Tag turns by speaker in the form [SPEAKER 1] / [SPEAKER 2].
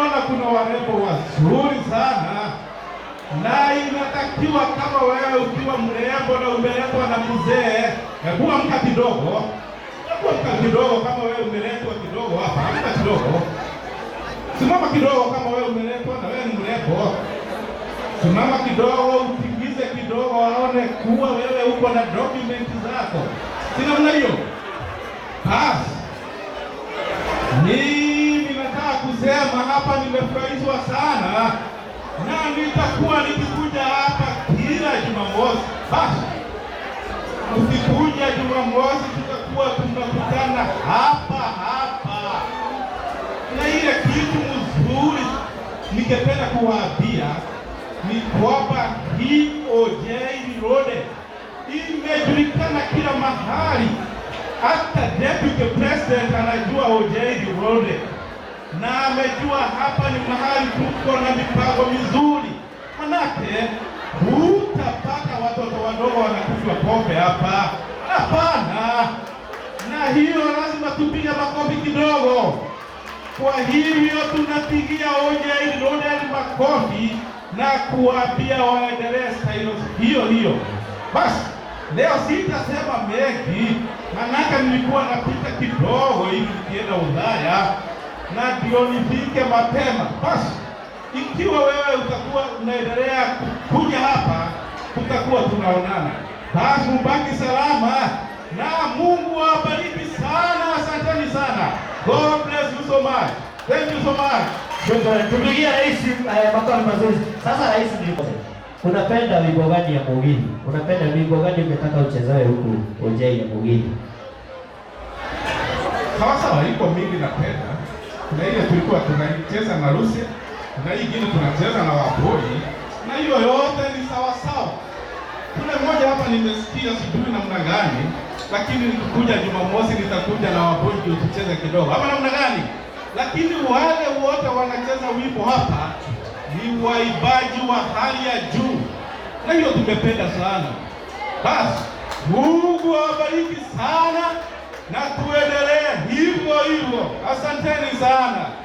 [SPEAKER 1] Nimeona kuna warembo wazuri sana, na inatakiwa kama wewe ukiwa mrembo na umeletwa na mzee, hebu amka kidogo, hebu amka kidogo. Kama wewe umeletwa kidogo hapa, amka kidogo, simama kidogo. Kama wewe umeletwa na wewe ni mrembo, simama kidogo, utingize kidogo, waone kuwa wewe uko na document zako, si namna hiyo? Basi mimi nataka kusema hapa nimefurahishwa sana na nitakuwa nikikuja hapa kila Jumamosi. Basi ukikuja Jumamosi tutakuwa tunakutana hapa hapa, na ile kitu mzuri ningependa kuwaambia ni kwamba hii OJ Reloaded imejulikana kila mahali, hata deputy president anajua OJ Reloaded na amejua hapa ni mahali tuko na mipango mizuri, manake hutapata watoto wadogo wanakunywa pombe hapa, hapana. Na hiyo lazima tupige makofi kidogo. Kwa hivyo tunapigia OJ Reloaded makofi na kuwaambia waendelee staili hiyo hiyo. Basi leo sitasema mengi, manake nilikuwa napita kidogo hivi nikienda Ulaya na ndio nifike mapema. Basi ikiwa wewe utakuwa unaendelea kuja hapa, tutakuwa tunaonana. Basi ubaki salama na Mungu awabariki sana. Asanteni sana. God bless you so much. Thank you so much.
[SPEAKER 2] Shukrani. Tupigie rais makofi mazuri. Sasa rais, ni unapenda wimbo gani ya Mugithi? Unapenda wimbo gani ungetaka uchezewe huku OJ ya Mugithi?
[SPEAKER 1] Sawa sawa, iko mingi napenda. Kuna ile tulikuwa tunaicheza na Lucy, kuna hii ingine tunacheza na Waboi, na hiyo yote ni sawa sawa. Kuna mmoja hapa nimesikia, sijui namna gani, lakini nikikuja Jumamosi nitakuja na Waboi ndio tucheze kidogo, ama namna gani? Lakini wale wote wanacheza wimbo hapa ni waimbaji wa hali ya juu, na hiyo tumependa sana. Basi Mungu awabariki sana na tuendelee hivyo hivyo. Asanteni sana.